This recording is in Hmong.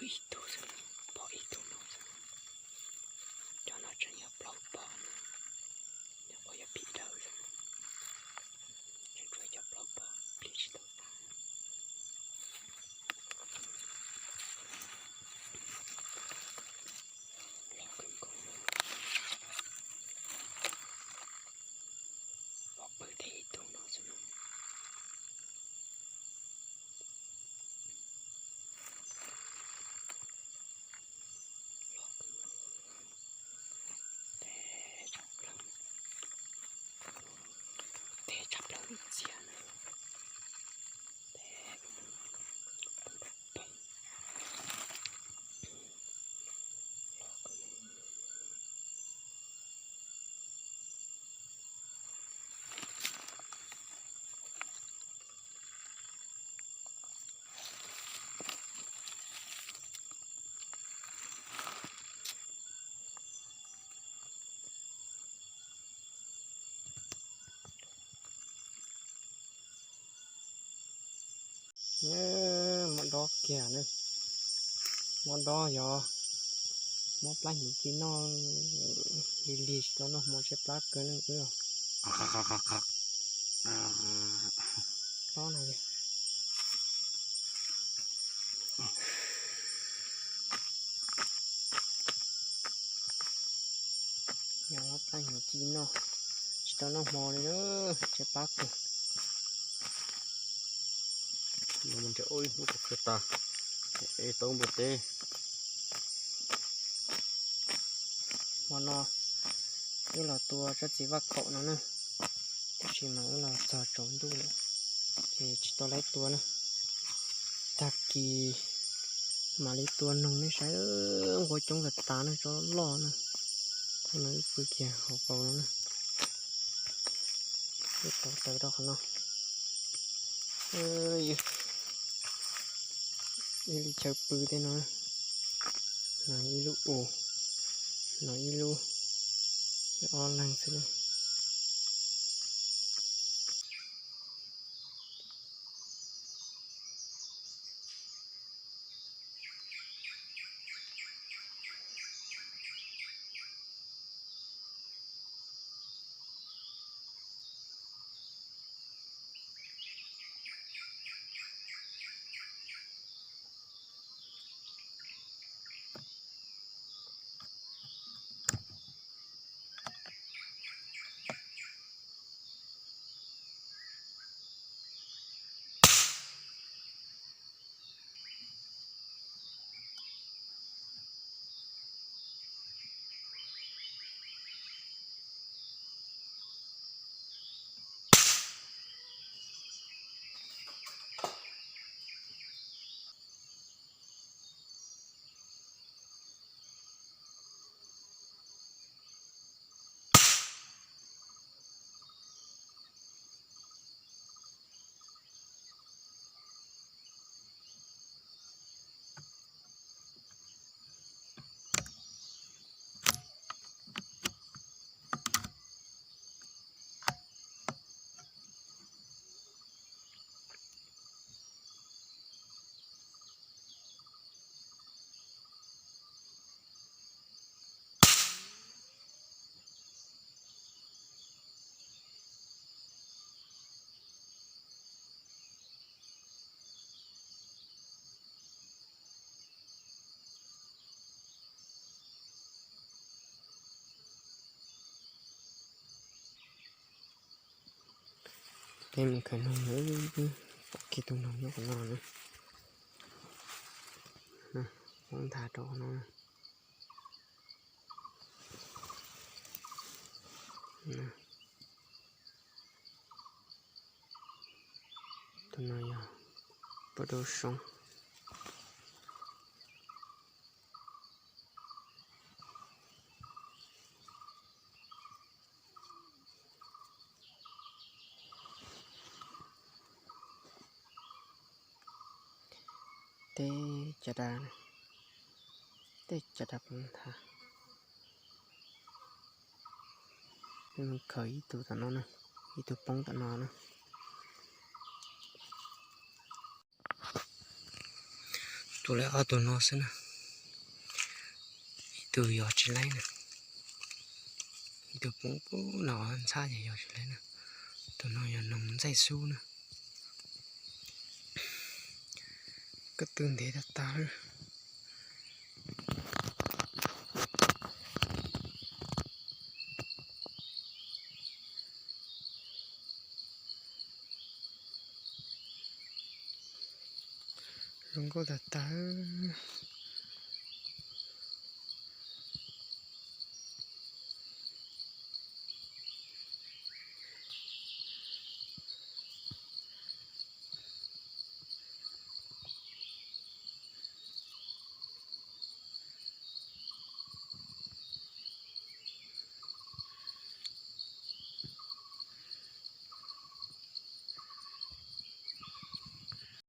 Ib tug xwb, pom ib tug no xwb. Cov no tseem yog plaub pog na, nyuam qhuav yog phim dawb xwb. Tseem tshuav cov plaub pog plig tsis tau tas. Los kawg nkaus. Pom pawg teb ib tug no xwb. Los kawg nkaus. Teb tshaj plaws, teb tshaj plaws ntxiag na. Teb poob poob. Los kawg nkaus. Mob dob kiag na. Mob dob yog mob plab hnyuv ci noj lig lig tsis tau noj hmo tshaib plab kawg na wb. Dob no yog, yog mob plab hnyuv ci noj tsis tau noj hmo li na, tshaib plab kawg. Mus nrhiav ib hnub kom khwv tas, es tau npua teb. Hmo no wb los tua tsob txiv vaj khaum no na, tab sis mas wb los txog tsaus ntuj lawm ces tsis tau laib tua na. Tag kis mam li tua noog nej saib, nqua coob tas tas na, tsob loj na. Thaum no wb pw kiag hauv paus no na. Wb tau taws rau qhov no. Ib li chaw pw tej no, no ib lub u, no ib lub, ob leeg xwb. Peb mus khawv noog, pom kiag tus noog nyob qhov no na. Poob nthav rau qhov no. Tus no yog paj dub soob. Teb caj dab, teb caj dab poob nthav. Peb mus khawv ib tug tom no na, ib tug poob tom no na. Tus lawv ob tug no xwb na, ib tug yog tsis laib na, ib tug poob poob no ntxhab ces yog tsis laib na. Tus no yog noog ntxaij xub na. Koj tw ntev tag tag lawm. Zoo nkauj tag tag.